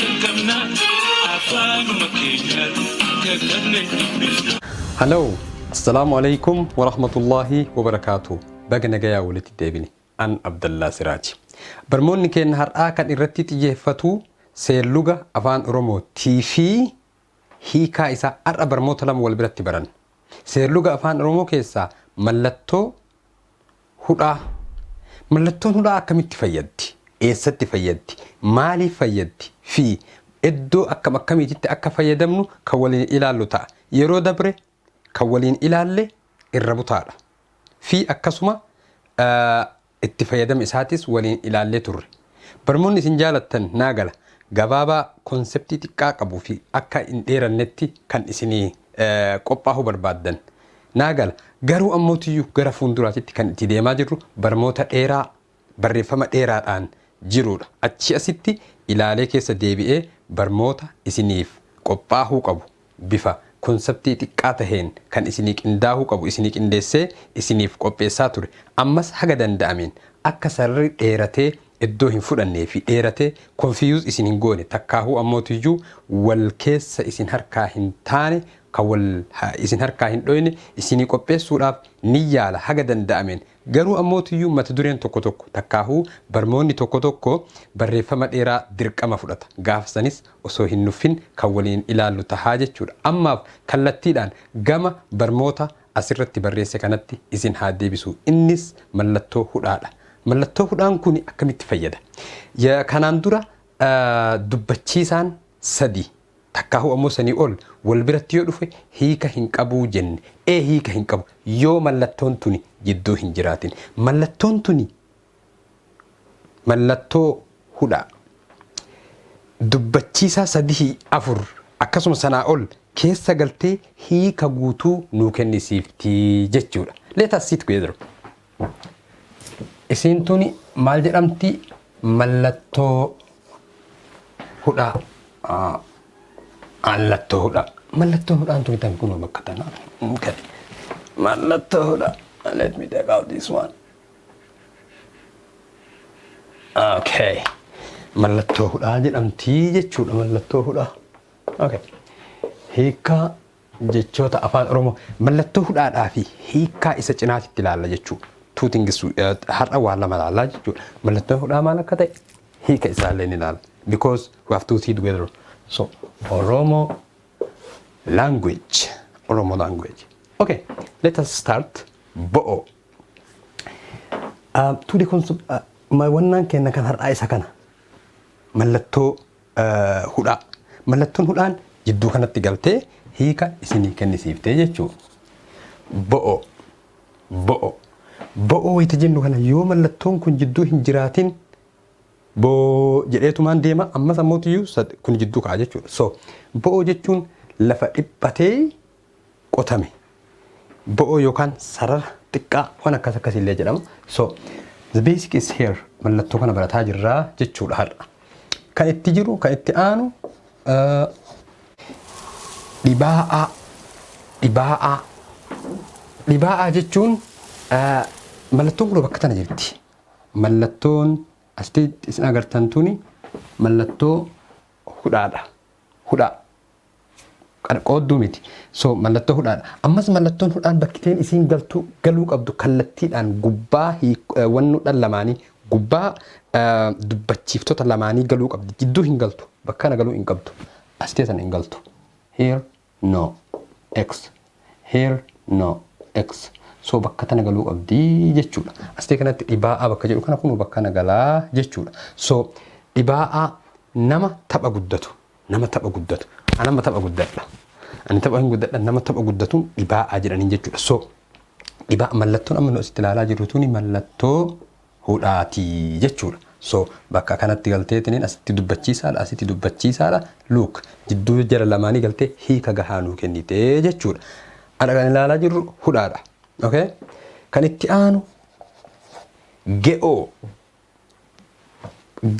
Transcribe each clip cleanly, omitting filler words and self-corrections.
Jalqabna afaanuma keenyaan katabnee dubbifna. Hello, Assalaamu alaikum wa rahmatullahi wa barakaatu. Baga nagayaa walitti deebine. An Abdallaa Siraaji. Barmoonni keenya har'aa kan irratti xiyyeeffatu seerluga Afaan Oromootii fi hiikaa isaa har'a barmoota lama wal biratti baranna. Seerluga Afaan Oromoo keessaa mallattoo hudhaa. Mallattoon hudhaa akkamitti fayyaddi? Eessatti fayyaddi? Maaliif fayyaddi? Fi iddoo akkam akkamiititti akka fayyadamnu kan waliin ilaallu ta'a. Yeroo dabre kan waliin ilaalle irra butaadha. Fi akkasuma itti fayyadama isaatis waliin ilaallee turre. Barmoonni isin jaalattan naa gala. Gabaabaa konseptii xiqqaa qabuu fi akka hin dheerannetti kan isinii qophaa'uu barbaaddan. Naa gala. Garuu ammootiyyuu gara fuulduraatitti kan itti deemaa jirru barmoota dheeraa barreeffama dheeraadhaan jiruudha. Achi asitti ilaalee keessa deebi'ee barmoota isiniif qophaa'uu qabu bifa konseptii xiqqaa taheen kan isinii qindaahuu qabu isinii qindeessee isiniif qopheessaa ture. Ammas haga danda'ameen akka sararri dheeratee iddoo hin fudhannee fi dheeratee confuse isin hin goone takkaahuu ammootiyyuu wal keessa isin harkaa hin taane kan wal isin harkaa hin dhoyne isinii qopheessuudhaaf ni yaala haga danda'ameen. Garuu ammootiyyuu mata dureen tokko tokko takkaahuu barmoonni tokko tokko barreeffama dheeraa dirqama fudhata. Gaafa sanis osoo hin nuffin kan waliin ilaallu tahaa jechuudha. Ammaaf kallattiidhaan gama barmoota asirratti barreesse kanatti isin haa deebisu. Innis mallattoo hudhaadha. Mallattoo hudhaan kun akkamitti fayyada? Kanaan dura dubbachiisaan sadi takkaahuu ammoo sanii ol wal biratti yoo dhufe hiika hin qabuu jenne. Ee, hiika hin qabu yoo mallattoon tuni jidduu hin jiraatin. Mallattoon tuni mallattoo hudhaa. Dubbachiisaa sadii, afur, akkasuma sanaa ol keessa galtee hiika guutuu nuu kennisiifti jechuudha. Let us see together. Isiin tuni maal jedhamti? Mallattoo hudhaa. Mallattoo hudhaa. Mallattoon hudhaan tuni tan kunoo bakka tana. Okay. Mallattoo hudhaa. Let me take out this one. Okay. Mallattoo hudhaa jedhamti jechuudha. Mallattoo hudhaa. Okay. Hiikkaa jechoota Afaan Oromoo mallattoo hudhaadhaa fi hiikkaa isa cinaatitti ilaalla jechuudha. Two things, har'a waan lama ilaallaa jechuudha. Mallattoon hudhaa maal akka ta'e, hiika isaallee ni ilaalla. Because we have to see together. So Oromo language. Oromo language. Okay, let us start. Bo'oo. To the concept, wannaan kenna kan har'aa isa kana. Mallattoo hudhaa. Mallattoon hudhaan jidduu kanatti galtee hiika isinii kennisiiftee jechuudha. Bo'oo. Bo'oo. Bo'oo wayita jennu kana yoo mallattoon kun jidduu hin jiraatin boo jedheetumaan deema, ammas ammootiyyuu kun jidduu ka'a jechuudha. So bo'oo jechuun lafa dhiphatee qotame. Bo'oo yookaan sarara xiqqaa waan akkas akkasiillee jedhama. So the basic is here, mallattoo kana barataa jirraa jechuudha har'a. Kan itti jiru, kan itti aanu, dhibaa'aa. Dhibaa'aa. Dhibaa'aa jechuun mallattoon kun bakka tana jirti. Mallattoon asitti isin agartan tuni mallattoo hudhaadha. Hudhaa. Qoodduu miti. So mallattoo hudhaadha. Ammas mallattoon hudhaan bakkiteen isiin galtuu galuu qabdu kallattiidhaan gubbaa wannuudhaan lamaanii, gubbaa dubbachiiftota lamaanii galuu qabdi. Jidduu hin galtu. Bakka kana galuu hin qabdu. Asitee sana hin galtu. Here no. X. Here no. X. So bakka tana galuu qabdi jechuudha. Asitee kanatti dhibaa'aa bakka jedhu kana kun bakka kana galaa jechuudha. So dhibaa'aa nama tapha guddatu. Nama tapha guddatu. Anama tapha guddadha. Ani tapha hin guddadha, nama tapha guddatuun dhibaa'aa jedhaniin jechuudha. So dhibaa mallattoon amma nu asitti ilaalaa jirru tuni mallattoo hudhaatii jechuudha. So bakka kanatti galteetiniin asitti dubbachiisaadha, asitti dubbachiisaadha. Look, jidduu jara lamaanii galtee hiika gahaa nuu kennitee jechuudha. Ana kan ilaalaa jirru hudhaadha. Okay? Kan itti aanu ge'oo.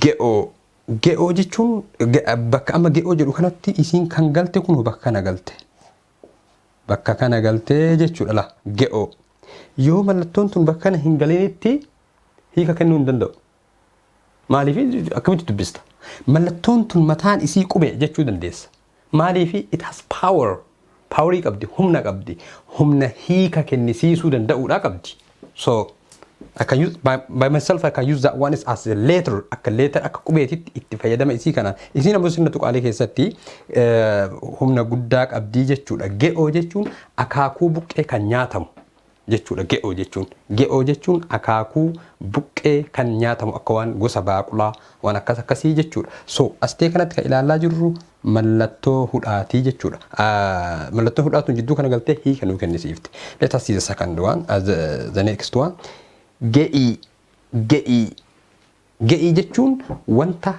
Ge'oo. Ge'oo jechuun bakka amma ge'oo jedhu kanatti isiin kan galte kun bakka kana galte. Bakka kana galtee jechuudha la ge'oo. Yoo mallattoon tun bakka kana hin galinitti hiika kennuu hin danda'u. Maaliif? Akkamitti dubbista? Mallattoon tun mataan isii qubee jechuu dandeessa. Maaliifi? It has power. Powerii qabdi, humna qabdi. Humna hiika kennisiisuu danda'uudha qabdi. So I can use by myself, I can use that one is as a letter, akka letter, akka qubeetitti itti fayyadama isii kana. Isiin ammoo sirna tuqaalee keessatti humna guddaa qabdii jechuudha. Ge'oo jechuun akaakuu buqqee kan nyaatamu jechuudha. Ge'oo jechuun. Ge'oo jechuun akaakuu buqqee kan nyaatamu, akka waan gosa baaqulaa, waan akkas akkasii jechuudha. So astee kanatti kan ilaalaa jirru mallattoo hudhaatii jechuudha. Mallattoo hudhaatuun jidduu kana galtee hiika nuu kennisiifti. Let us see the second one, the next one. Ge'ii, ge'ii. Ge'ii jechuun wanta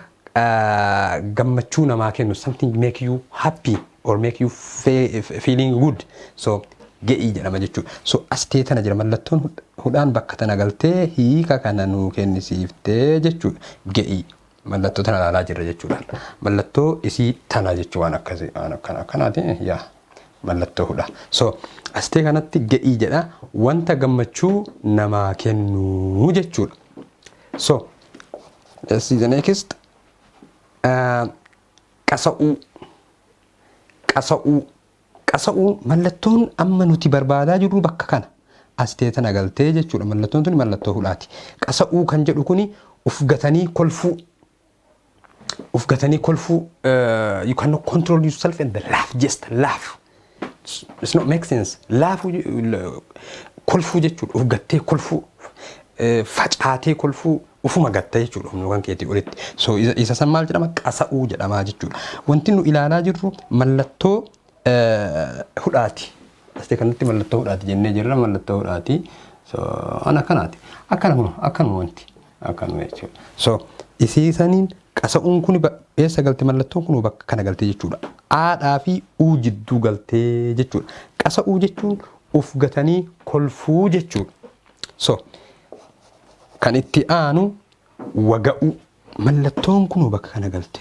gammachuu namaa kennu, something make you happy or make you feeling good. So ge'ii jedhama jechuudha. So astee tana jira mallattoon hudhaan, bakka tana galtee hiika kana nuu kennisiiftee jechuudha. Ge'ii mallattoo tana ilaalaa jirra jechuudha. Mallattoo isii tana jechuu, waan akkasii, waan akkana akkanaati yaa mallattoo hudha. So astee kanatti ge'ii jedha, wanta gammachuu namaa kennu jechuudha. So let's see the next. Qasa'uu, qasa'uu, qasa'uu. Mallattoon amma nuti barbaadaa jirru bakka kana astee tana galtee jechuudha. Mallattoon tuni mallattoo hudhaati. Qasa'uu kan jedhu kuni uf gatanii kolfuu, uf gatanii kolfuu. You cannot control yourself and laugh, just laugh. It's not make sense. Laugh, kolfuu jechuudha. Uf gattee kolfuu, facaatee kolfuu, ufuma gatta jechuudha humna kan keetii olitti. So isa san maal jedhama? Qasa'uu jedhama jechuudha. Wanti nu ilaalaa jirru mallattoo hudhaati. Astee kanatti mallattoo hudhaati jennee jirra, mallattoo hudhaati. So an akkanaati. Akkanuma, akkanuma, wanti akkanuma jechuudha. So isiisaniin qasa'uun kun eessa galte? Mallattoon kun bakka kana galtee jechuudha. Aadhaa fi uu jidduu galtee jechuudha. Qasa'uu jechuun uf gatanii kolfuu jechuudha. So kan itti aanu waga'uu. Mallattoon kun bakka kana galte.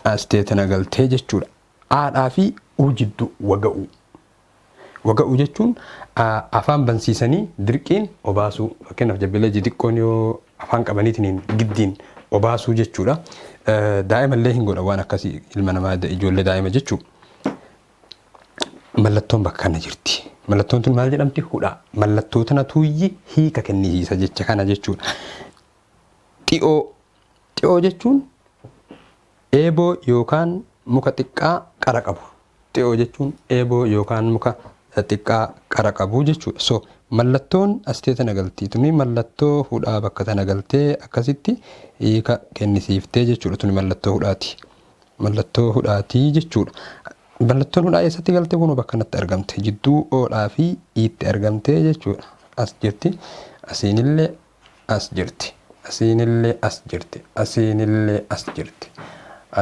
Astee tana galtee jechuudha. Aadhaa fi uu jidduu waga'uu. Waga'uu jechuun afaan bansiisanii dirqiin obaasuu. Fakkeenyaaf, jabbilee xixiqqoon yoo afaan qabaniitiin giddiin obaasuu jechuudha. Daa'ima illee hin godhan waan akkasii, ilma namaa, ijoollee daa'ima jechuudha. Mallattoon bakka kana jirti. Mallattoon tun maal jedhamti? Hudhaa. Mallattoo tana tuuyyi hiika kennisiisa jecha kana jechuudha. Xi'oo. Xi'oo jechuun eeboo yookaan muka xiqqaa qara qabu. Xi'oo jechuun eeboo yookaan muka xiqqaa qara qabu jechuudha. So mallattoon astee tana galti. Tuni mallattoo hudhaa bakka tana galtee akkasitti hiika kennisiiftee jechuudha. Tuni mallattoo hudhaati. Mallattoo hudhaatii jechuudha. Mallattoon hudhaa eessatti galte? Kunoo bakka kanatti argamte. Jidduu oodhaa fi iitti argamte jechuudha. As jirti. Asiinillee as jirti. Asiinillee as jirti. Asiinillee as jirti.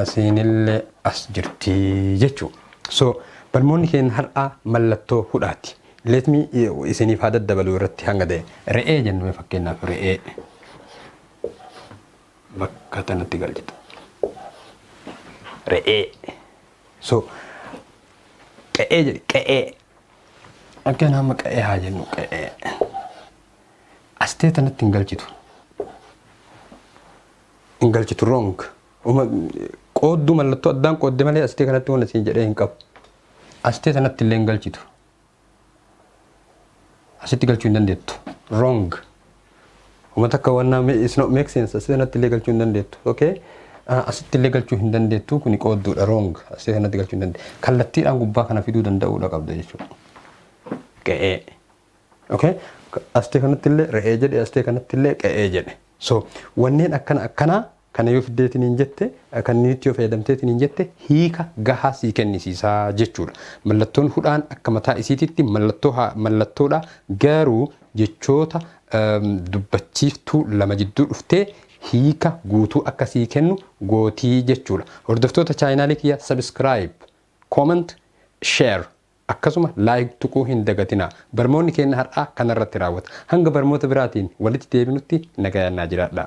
Asiinillee as jirti jechuudha. So barmoonni keenya har'aa mallattoo hudhaati. Let me isiniif haa daddabaluu irratti hanga ta'e. Re'ee jennu, fakkeenyaaf re'ee bakka tanatti galchita. Re'ee. So qe'ee jedhi, qe'ee. Akka nama qe'ee haa jennu, qe'ee. Astee tanatti hin galchitu. Hin galchitu, wrong. Qoodduu mallattoo addaan qoodde malee astee kanatti waan asiin jedhee hin qabu. Astee tanatti illee hin galchitu. Asitti galchuu hin dandeettu. Wrong. Uummata akka waan it's not make sense. Astee kanatti illee galchuu hin dandeettu. Okay? Asitti illee galchuu hin dandeettu, kuni qoodduudha, wrong. Astee kanatti galchuu hin dandeettu. Kallattiidhaan gubbaa kana fiduu danda'uudha qabda jechuudha. Qe'ee. Okay? Astee kanatti illee re'ee jedhe, astee kanatti illee qe'ee jedhe. So wanneen akkana akkanaa kana yoo fiddeetiin hin jette, kanneen yoo fayyadamteetiin hin jette, hiika gahaa sii kennisiisaa jechuudha. Mallattoon hudhaan akka mataa isiititti mallattoo mallattoodha, garuu jechoota dubbachiiftuu lama jidduu dhuftee hiika guutuu akka sii kennu gootii jechuudha. Hordoftoota chaanaalii kiyya, subscribe, comment, share, akkasuma like tuquu hin dagatinaa. Barmoonni keenya har'aa kanarratti raawwata. Hanga barmoota biraatiin walitti deebinutti nagayaan naa jiraadhaa.